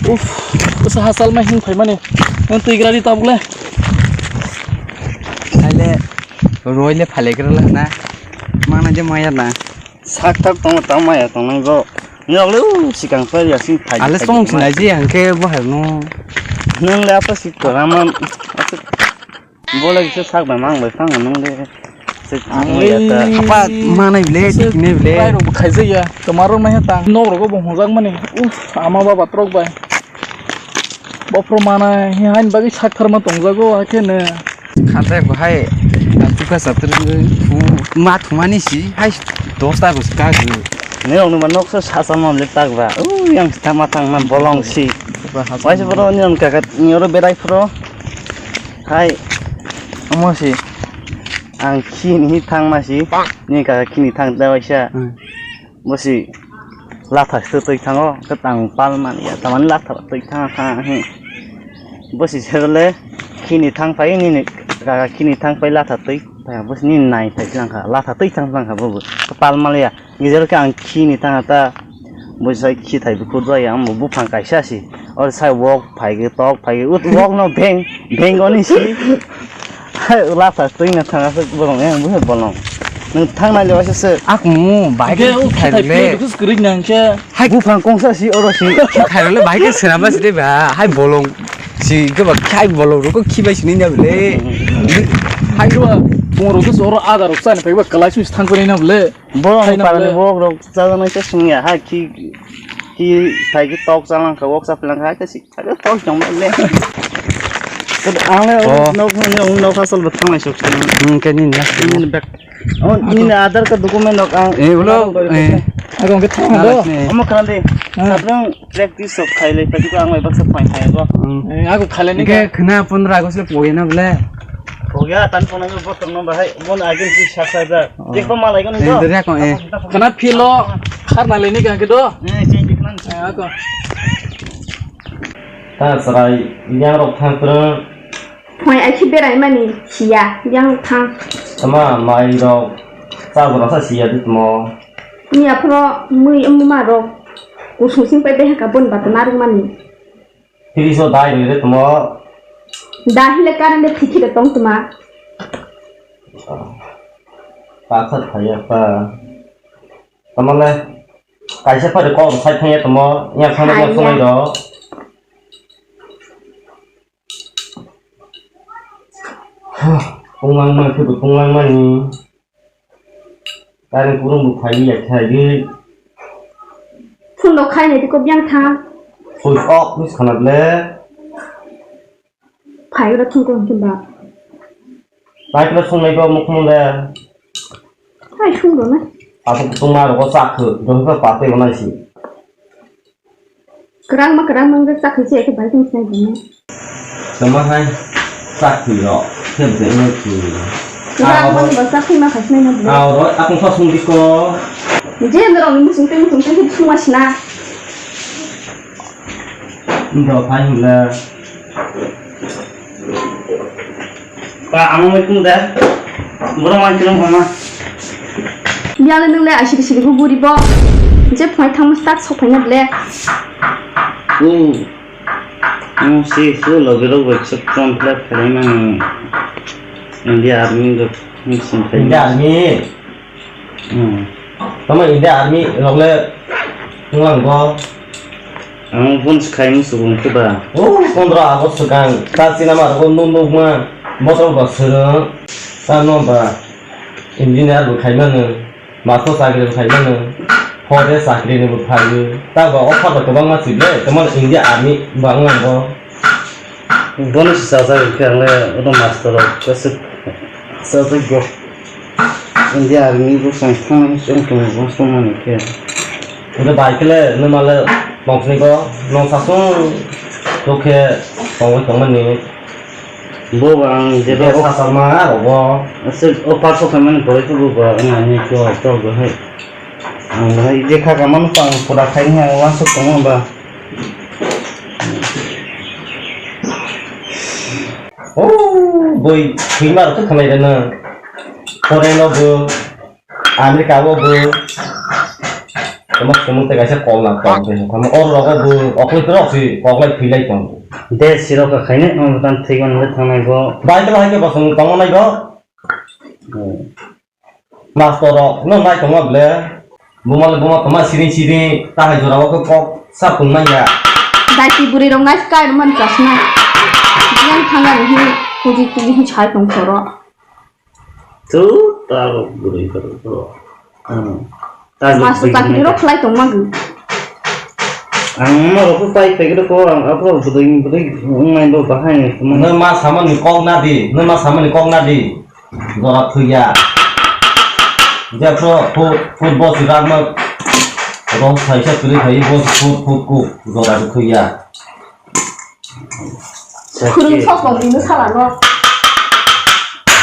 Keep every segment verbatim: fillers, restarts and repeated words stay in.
Uf, bwsa hachal ma him phaimani. Nang twi gra di tabuk le. Haile, roi le phale gra la na. Mana je maya na. Sak tak tong tang maya tong nang go. Ni rok le u sikang pa ya sing phai. Ale song sinai je ang ke bo hai no. Nang le apa sik to raman. Bolai se sak bai mang bai phang nung de. Se ang ya ta. Apa manai ble, tikne ble. Pai rok khai jaya. Tomaro mai ta. Nok rok bo hojak mani. Uf, ama baba trok bai. Bopro mana hi hain bagi sak tharma tongjago akhe ne. Khatai bo hai. Tuka satir ma thumani si hai dosta go ska. Ne rok ma nok sa sa mam le tak ba. U yang tama tang ma bolong si. Waisa boro ni on kaka ni oro berai phro. Hai, omo si. Ang khini thang ma si. Ni kaka khini thang da waisa. Hmm. Bo si latha se twi thango, khe tang pal man ya, tamani latha twi thang thang he. Bo si se le khini thang pai ni ni kaka khini thang pai latha twi. Bo si ni nai thai lang kha, latha twi thang lang kha bo. Pal mal ya. Nijor khe ang khini tanga ta, bo sai khi thai bukhuk jaya, amo buphang kaisa si. Or sai wok phai ge tok phai ge, ut wok no beng, beng oni si. Hai, ula sa twi na thanga se bolong, yang buhe bolong. Nung thang na lewa se se. Ak mu, bai ke khai le. Kus krik nang khe. Hai buphang kongsa si oro si. Khai le bai ke sera ba si de ba. Hai bolong. Si ke ba khai bolong ro ko khi bai si ni na le. Hai ro, pung ro ko oro ada ro sa na pe ba kalai su thang ko ni na le. Borok ni parani borok rok chajaknai khe swngya ha, khi, khi phai khe tok chalang kha, wok cha phalang kha, khe si phai khe tok chong le. Ang le nok, nok, nok asol bo thangnai sok. Hmm, khe nini na. Nini bag. Oh, nini Aadhaar card document rok ang. Eh, ulo, eh. Agong khe thang do. Omo khana de. Sabrang practice sok khai le, pati ko ang bai baksa phai khai go. Hmm. Eh, aku khale ni khe khna pondro August le poya na bole. Poya tan pona go botor no bahai. Bon agin si sat hajar. Dekho malai gani. Eh, dere ko, eh. Kana philo khar na leni gan ke do. Eh, chai dikh nan. Eh, ako. Ta sarai yang rok thang pro. Phoi ai khi berai mani siya yang thang. Tama mai rok. Sa gora sa siya dit mo. Ni aphro mui um ma rok. Kusung sing pe beha ka bon bat na rung mani. Fridge o dai rwi rw tongmo. Da hile current de phikhi de tong tuma. Paksa thaya pa. Tamale kaisa phari kok sai thangya tongmo. Yang thangma yang thangma do. Tonglang ma khe bo tonglang mani. Current kurung bo phai ya khe di. Phone rok khai nai di ko biyang tha. Switch off ni sana le. Phai ro thung ko him ba. Phai ro thung nai ko muk mung le. Phai thung ro na. Apa thung ma ro ko sak khu, do pa pa te ko nai si. Kwrang ma kwrang mang jak chakri se khe bai tong sai bini. Tama hai chakri rok khe bini khe. Kwrang mang ba chakri ma khai sinai na bini. Aw ro akung sa sung diko. Je norok ni musung tei musung tei sung ma sina. Ndo phai hula. Ba, amo mai kung da. Boro mai kung mama. Biang nung le asiri siri gu buri bo. Je phai thang start sok phai na ble. Oh. Amo si su lo bero bai chok tron plat khalai na. India Army go mission phai. India Army. Hmm. Tamo India Army rok le wnglang bo. Ang phone se khai musu bo khe ba. O pondro August swkang ta china ma rok nung nung ma motor bo swrwng ta no ba engineer bo khai mano, master chakri bo khai mano, forest chakri ni bo khai ta ba offer ba kwbang ma sile tamo India Army ba wnglang bo. Bono se chajak khe ang le odo master rok kwswk chajak go. India Army bo chang thang chang tong bo song mani khe. Odo bai khe le numa le tong sini go nong sasung to khe tong tong mani. Bo ba ang je ba sa sa ma ro bo. Ase o par so khe mani pore khe bo ba ang ani khe to go hai. Ang hai je kha ka mano pang pura khai ni ang wansuk tong ba. Oh, boi thwima rok khe khamai rwno. Foreign o bo, America o bo. Tamo tamo te kaisa kok lang tong te. Tamo or rogo bo okoi tro si kok lai thwi lai tong. De siro ka khaine no tan thwi gon le thangnai go. Bai tro hai ke bosong tong nai go. Hmm. Master rok no nai tong ble. Buma le buma toma siri siri ta hai jora o kok sa tong nai ya. Dai ti buri rong nai sky man chasna. Yang thanga ni hi kuji kuji hi chai tong choro. Tu, ta rok bwrwi kwrwi bro. Hmm. Ta rok Master bwrwi chakri rok khlai tong ma gw. Ang ma rok pai phai gw ko, ang abo bwrwi bwrwi wngnai bo bahai ni. Nang ma samani kok na di, nang ma samani kok na di. Jora thuya. Jepro foot, football si ragma. Rong saisa kwrwi khai bo foot, foot ku jora thuya. Khurung sos bong bini sala no.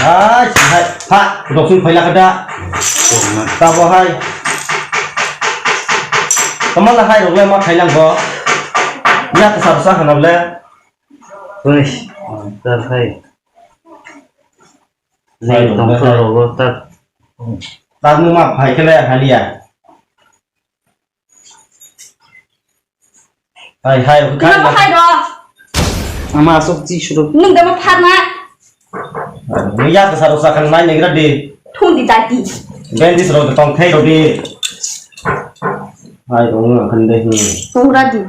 Hai, hai, ha, rok sung phaila kada. Tabo hai. Kamal hai rok le ma khailang bo. Ya ta sa sa hana le. Uish, tar hai. Hai, tong rok le hai. Tar. Tar mu ma phai kele haliya. Hai, hai, Nang hai. Hai do. Ama asok chi suru. Nung dama pharma. Ni ya ka saro sa kan mai negra de. Thun di dati. Bendis ro tong thai ro de. Hai ro nang kan de. Tong ra di.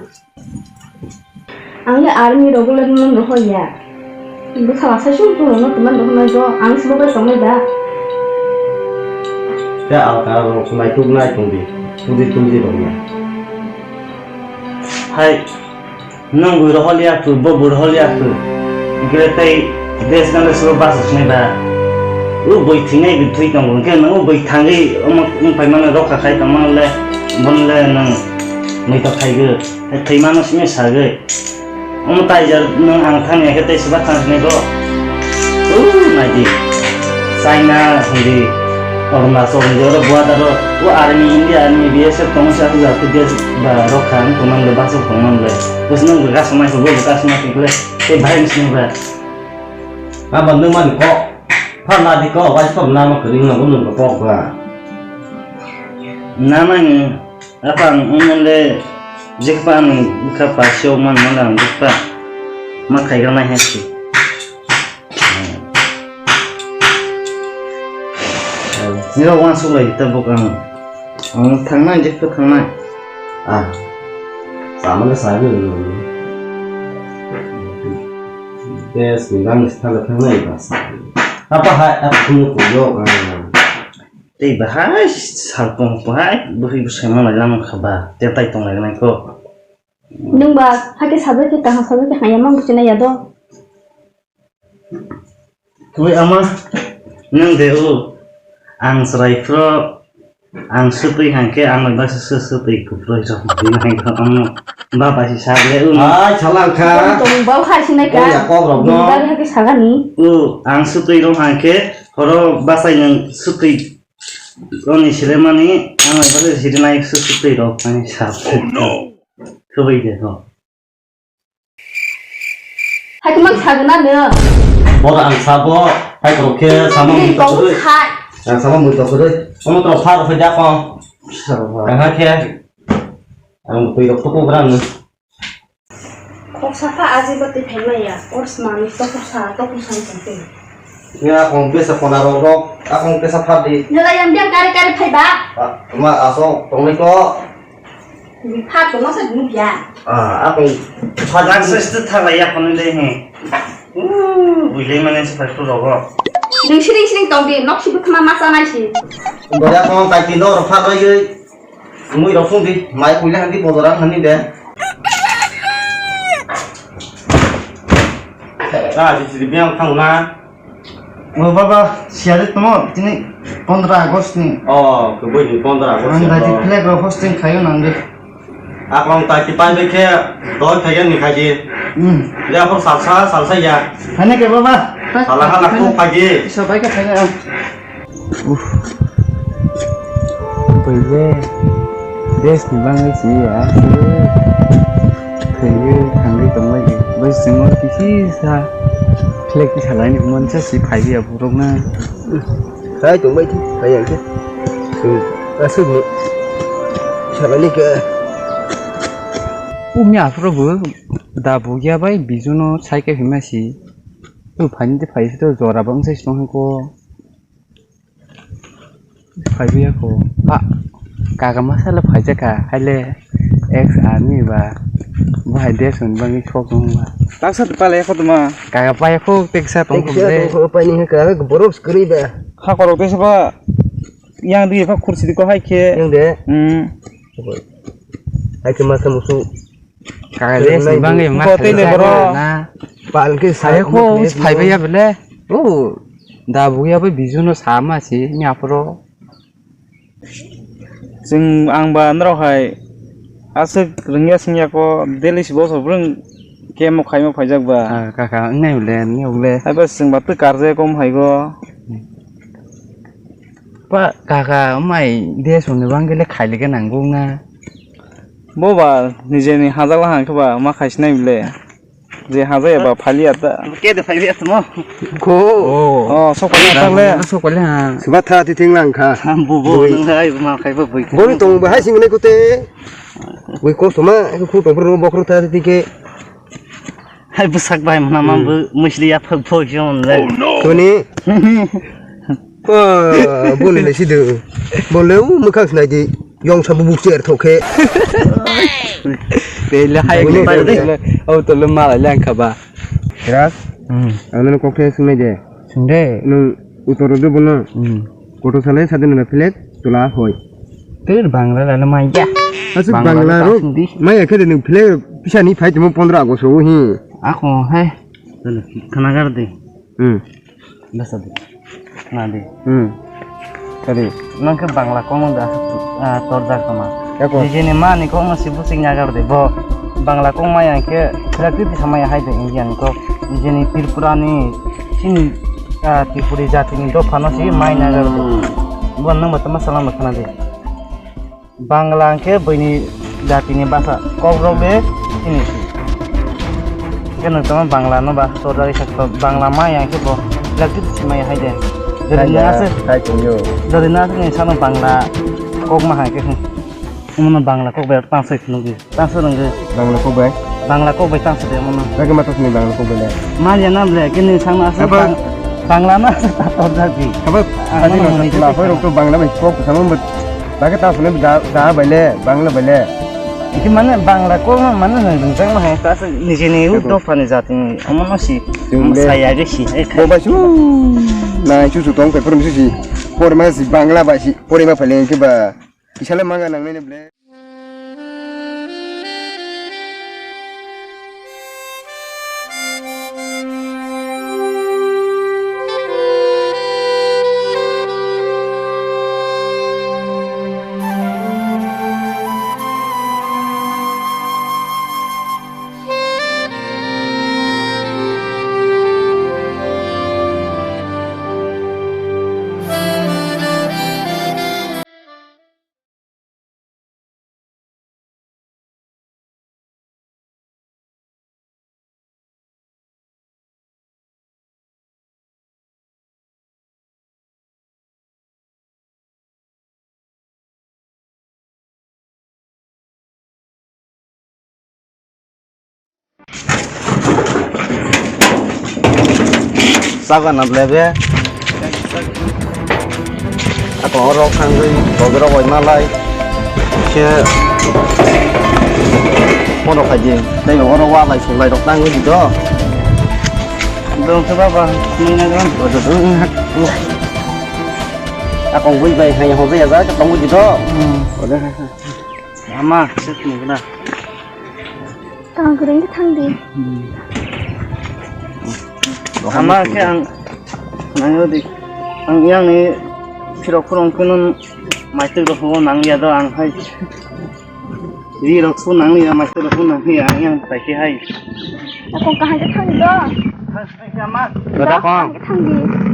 Ang le army ro gulo nung ro ya. Bwkha lasa sung tong no teman rok nai do, ang se bo bai tongnai da. Te alka rok nai tuk nai tong di, tungdi tungdi rok ya. Hai, nung bui rohol ya tu, bo bui rohol ya tu. Gre tei des nang le se bo basa sinai da. U bui thinai bi thui tong, ke nung u bui thangwi omo ung pai mano rok ka khai tong mano le, bon le nung mui to khai gw. Thwi mano simi sagwi. Omo taijar nwng ang thangya khe tei swbak thang sini kho. Uu, naidi. China hindi. Arunachal hindi, oro border o. O army, India army, B S F tongma se aku jatu dia ba rok kha, ang tongmang le, bus o tongmang le. Bus nwng bo kaso mai kho, bo bo kaso mai kho le. Tei bahai sini ba. Abo nwng mani kok. Pha nadi kok, wai sok nama kering na bo nwng kok ba. Nama ni. Apa ang wngmande jikpa ani bwkha paisio manmani ang bwkha ma khaijaknai hai se. Nirok uansuk lai tabuk ang. Ang thangnai jikpa thangnai. Ah. Samano sabi. Des ni bang sithala thangnai ba. Apa hai apa kunu kuyok. Tei bahai salpong bahai bwrwi bwsai ma lailama kha ba, tei tai tong lainai kho. Nwng ba hakhe sajak khe kaham sajak khe hamya ma buchina ya do. Twi ama nwng de o ang chwrai phro ang swtwi hangkhe ang bai se swtwi kuphro jok di nai kho omo ba bai se sa le o. Ai sala kha. Tong ba hai sinai ka. Ya kok rok no. Ba hakhe sagani. O ang swtwi rok hangkhe horo bachai nwng swtwi. Oni silemani ang bai siri nai su su twi rok nai sa. Oh no. Khwbai de ho. Hai tuma sagna ne. Bora ang sabo hai korok khe samang ni tong tokore. Hai. Ang samang ni tokore. Omo to phar phai ja ko. Sabo. Ang ha khe. Ang twi rok to ko brang. Kok sapha aji bati phaimaya, or smani tokur sa, tokur sa tongtwi. Ya, akong besa kona rok rok, akong besa phat di. Nila yang biang kare kare phaiba. Ah, ma aso, tongni ko. Phat tongma sa dunu biang. Ah, akong phat. Lang sa stu thala ya kono de he. Uh, buile mane sa phat rogo. Ding siring siring tong di, nok si bukma masa nai si. Boya kong tai tino ro phat roi. Mui rok sung di, mai puila handi bojor ang hani de. Ah, di sini biang thang na. O baba, siya de tomo, tini pondro August ni. Oh, ke boi ni pondro August. Ang ya, dadi oh. Flag rok hosting khayo nang de. Akong ta ki pai de khe, doi khayo ni khaji. Hmm. Ya, akong salsa, salsa ya. Hane ke baba. Sala hala ko khaji. Sabai ka khayo. Uff. Bwle. Des ni bangwi si ya. Thwiwi thangwi tonglai. Bai simo kisi sa. Flag kisa laini mansa si phaiwi ya borok na. Khai tongbai thi, khai yang khe. Aswk ni. Salani ke. Umi afro bo da bugya bai bijuno sai ke hima si. Tu phani de phai to jora bang sai song ko. Phaibiya ko. Pa. Kaga masala phaijaka. Haile ex army ba. Bo hai de sun bang sok dong ba. Taksa pale ko tuma. Kaga pa ko teksa tong ko. Teksa tong ko pa ni ka borok skri ba. Ha korok te saba. Yang di ko kursi di ko hai ke. Yang de. Hmm. Hai ke masa musu. Kagale sibang e ma. Ko tele boro. Pal ke saya ko phai ba ya bele. Oh. Da bu ya ba bijuno sama si ni apro. Sing ang ba andro hai. Asik rengya singya ko deli si boso breng kemo khaima phaijak ba. Ah, kaka ngai ule ni ule. Hai ba sing ba tu karje kom hai go. Pa kaka mai de sone bang gele khaile ke nanggung na. Bo ba nijeni hajak lahang khe ba ma khai sinai bile. Je hajak ya ba phali ya ta. Ke de phali ya mo. Ko. Oh, sok phali ya ta le. Sok phali ha. Suba tha ti thing lang kha. Bo bo nang hai ma khai ba bui. Bo ni tong ba hai sing ne kute. Bui ko suma khu tong pro bo khro tha ti ke. Hai bwsak bai mwnama bo mwsli yaphak bo hiyo le. Toni. Boni le sido. Bole u mwkhang snai di. Yong sa bubuk cher thok khe. Bele hai ni pai de. Au to le mala le angkha ba. Ras. Hmm. Ang nang kok the sunai de. Sungde. Nung utor de bono. Hmm. Koto sale sadin na flag tula hoi. Ter Bangla lalo maya. Asuk Bangla Bangla ro. Maya khe de nung flag pisa ni phai timo pondro August ro hi. Ako hai. Khana gar de. Hmm. Basa de. Na de. Hmm. Kari. Nang khe Bangla komo da, ah, tor da kama. Ako. Nijeni ma ni kok no sibu sing yagar de bo. Bangla kok maya khe practice samaya hai de India ni kok. Nijeni Tripura ni sini, ah, Tripuri jati ni dopha no si mai yagar de. Bo nang ma tama salam khana de. Bangla hwnkhe buini jatini basa, kokrok de chini si. Hwnkhe nwng tamo Bangla no ba torjagwi sakha, Bangla maya hwnkhe bo electric si maya hai de. Jodi nwng aswk, jodi nwng aswk ni sano Bangla kok ma hai khe hwn. Omono Bangla kok bai tangsa phunukdi, tangsa rwngdi. Bangla kok bai? Bangla kok bai tangsa de omono. Nake ma tongni Bangla kok bai le? Manya na ble, kini sangno aswk Bang-, Bangla no aswk ta torjakdi. Abo ani no hwnwi la hoi rok to Bangla bai kok samo. Bagwi ta phone da, da baile, Bangla baile. Iki mane Bangla ko mane nang ringjak ma hai ta se nijeni u dophani jatini omono si. Chwng de. Saya ge si. Bo ba su. Na chu chu tong paper mi su si. Porma si Bangla ba si. Porma phale ke ba. Isale manga nang ne ble. Chaga na ble be. Ako oro khangwi bogorok bai malai. Khe pono khaidi. Tei oro walai sulai rok tangwi di do. Dong khe baba, nini na dong. Ako bui bai hai ho ya ja tongwi di do. Hmm. Ama, sik ni na. Tang kwrwng khe thang di. Ama khe ang nang di. Ang yang ni phirok phirong kheno maitwi rok nang ya do ang hai. Ri rok su nang ya maitwi rok nang ya ang yang tai khe hai. Ako kaham khe thang di do. Ama. Kota kong. Thang di.